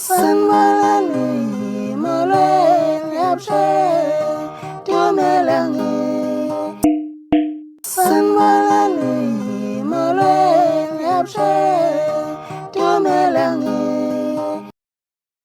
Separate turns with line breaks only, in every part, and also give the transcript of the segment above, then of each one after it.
Sanibonani, molweni, abusheni, dumelang. Sanibonani, molweni, abusheni, dumelang.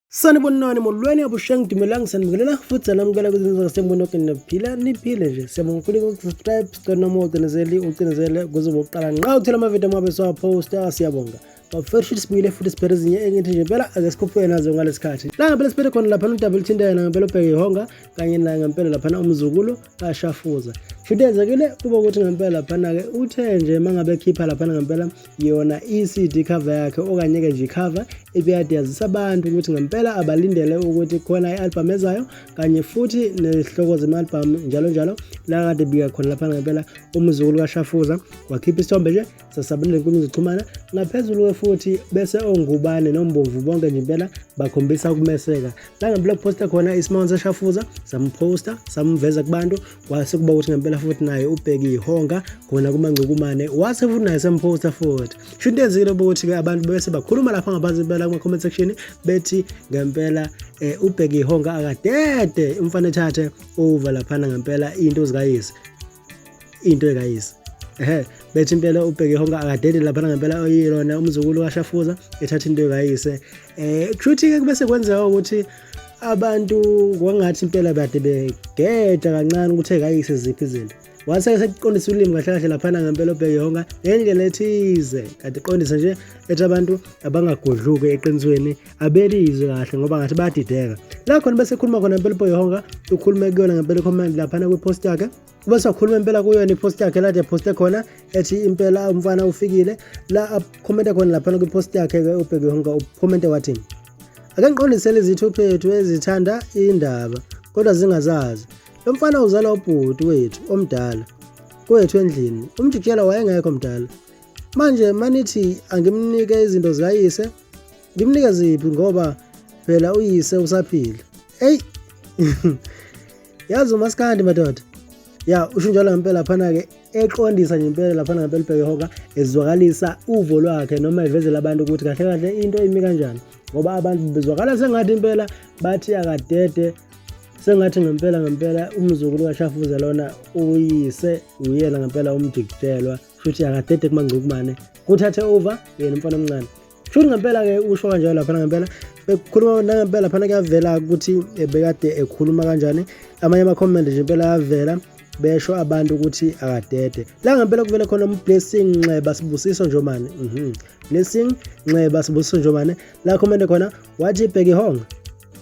Sanibonani, molweni, abusheng, dumelang, sanibingelela futhi sanamukela kwizinto zasembonoke. Niphila, niphile nje. Siyabonga kakhulu ngokusubscribe. Sicela noma ucinezeli ucinezele kuze bokuqala nqa uthola amavidiyo amabe siwaphosta. Siyabonga bafethu. Sibuyile futhi siphethe ezinye engithi nje impela ake sikhuphuke nazo ngalesi khathi. La ngempela siphethe khona laphana udaba oluthinta yena ngempela ubheke ihonga kanye naye ngempela laphana umzukulu kaShafuza. Futhi yenzekile kuba ukuthi ngempela laphana-ke uthe nje uma ngabe ekhipha laphana ngempela yona i-CD cover yakhe, okanye-ke nje i-cover ebeyade yazisa abantu ukuthi ngempela abalindele ukuthi khona i-album ezayo kanye futhi nezihloko zema-album njalo njalo, la kade bika khona laphana ngempela umzukulu kaShafuza wakhipha isithombe nje sasabalele enkundleni zokuxhumana. Ngaphezulu-ke futhi bese ongubane nombomvu bonke nje impela bakhombisa ukumeseka. La ngempela kuphosta khona isimanga seshafuza, samphosta, samveza kubantu, kwase kuba ukuthi ngempela futhi naye ubheke ihonga khona kuMangcukumane, wase futhi naye semphosta futhi. Sho into enzekile ukuthi-ke abantu bese bakhuluma lapha ngaphansi impela kuma-comment section, bethi ngempela ubheke ihonga akadede umfana ethathe over laphana ngempela into zikayise, into ekayise. Ehe, bethi impela ubheke honka akadede laphana ngempela oyilona umzukulu kaShafuza ethatha into ekayise. Kushuthi-ke kubese kwenzeka ukuthi abantu kwangathi impela kade begeja kancane ukuthi ekayise ziphi izinto. Wase sekuqondisa ulimi kahle kahle laphana ngempela ubheke honka ngendlela ethize, kade qondisa nje ethi abantu abangagudluki eqinisweni, abelizwe kahle ngoba ngathi bayadideka. La khona bese khuluma khona impela ubheke honka, ukhulume kuyona ngempela i-comment laphana kwi-post yakhe, bese wakhuluma impela kuyona i-post yakhe la ephoste khona ethi impela umfana ufikile. La akhomente khona laphana kwi-post yakhe-ke ubheke honka, ukhomente wathi, "Ake ngiqondisele izithuphethu ezithanda indaba kodwa zingazazi. Lo mfana uzalwa ubhuti wethu omdala kwethu endlini. Umjikijela wayengekho mdala. Manje manithi angimnike izinto zikayise, ngimnike ziphi ngoba phela uyise usaphila?" Eyi, yazi umaskandi madoda. Ya, usho njalo ngempela laphana-ke, eqondisa nje impela laphana ngempela ubheke hoka, ezwakalisa uvo lwakhe noma evezela abantu ukuthi kahle kahle into imi kanjani, ngoba abantu bezwakala sengathi impela bathi akadede, sengathi ngempela ngempela umzukulu kaShafuza lona uyise uyena ngempela umjikijelwa, futhi akadede kuMangcukumane kuthathe over yena umfana omncane. Shuthi ngempela-ke usho kanjalo laphana ngempela bekukhuluma nangempela laphana kuyavela ukuthi bekade ekhuluma kanjani. Amanye ama-comment nje impela ayavela besho abantu ukuthi akadede. La ngempela kuvele khona uBlessing Nxeba Sibusiso Njomane. Blessing Nxeba Sibusiso Njomane, la comment khona wathi, "Bheki honga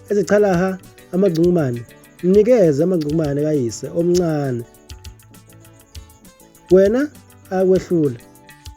ezichalaha amagcumane, mnikeze amagcumane kayise omncane, wena akwehlula,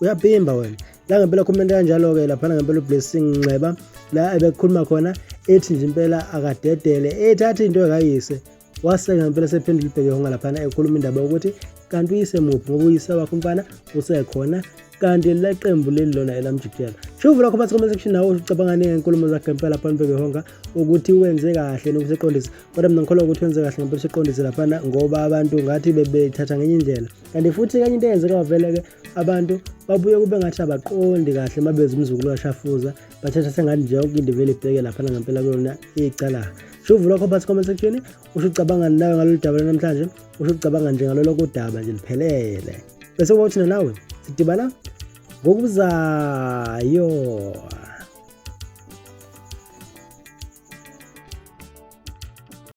uyabhimba wena." La ngempela comment kanjalo-ke laphana ngempela uBlessing Nxeba, la ebekhuluma khona ethi nje impela akadedele ethatha into ekayise. Wase ngempela sephendula ubheke honga laphana ekhuluma indaba yokuthi kanti uyise muphi, ngoba uyise wakhe umfana usekhona, kanti leqembu leli lona elamjikijela. Shuvu lakho phansi comment section nawe ucabangani ngenkulumo zakhe ngempela laphana ubheke honga, ukuthi wenze kahle nokuseqondisa. Kodwa mina ngikholwa ukuthi wenze kahle ngempela useqondise laphana, ngoba abantu ngathi bebethatha ngenye indlela. Kanti futhi kanye into eyenzeka vele-ke, abantu babuye kube ngathi abaqondi kahle uma beza umzukulu kaShafuza, bathatha sengathi nje yonke into vele ibheke laphana ngempela kuyona icala. Shuvu lokho phansi comment section, usho ucabangani nawe ngalolu daba namhlanje, usho ucabanga nje ngalolu daba nje liphelele, bese kuba thina nawe sidibana ngokuzayo.